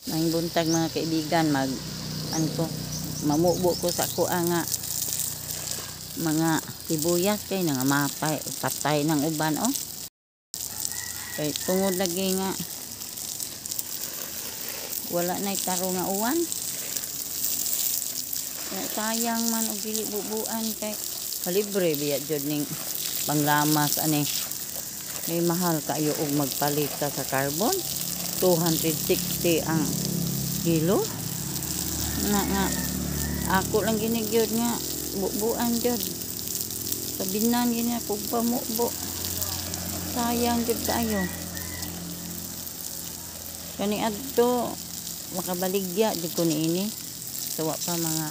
Maayong buntag, mga kaibigan. Mag ano ko, mamubo ko sa kuha nga mga sibuyas kay nangamatay, patay ng uban, oh. Kay tungod lagi nga wala na tarong nga uwan. Kaya sayang man og dili bubuan kay kalibre biya jud ning panglamas ani. May mahal kayo og magpalit ka sa carbon. 260 ang kilo. Na nga ako lang gini gyud nga bubuan gyud. Sa binan gini ako pamubo. Sayang gyud kaayo. Kani adto makabaligya jud ko niini. So wa pa mga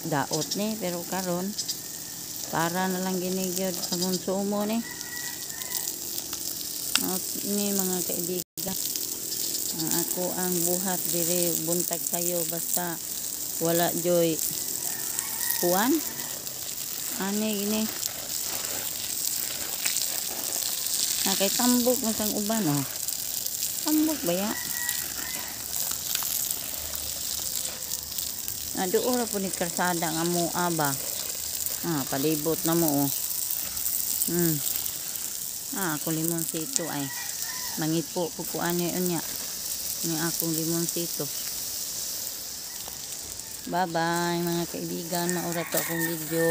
daot ni, pero karon para na lang gini gyud pangonsumo ni. Ni, mga kaibigan. Ang ako ang buhat diri buntag kayo basta wala joy kuan ani gini na kay tambok man sang uban, oh, tambok ba ya na doon ra po ni karsada nga mua ba. Ah, palibot na mo, oh. Ah, ako limonsito ay mangipo po ko ani unya ni akong limonsito. Bye bye, mga kaibigan. Maura to akong video.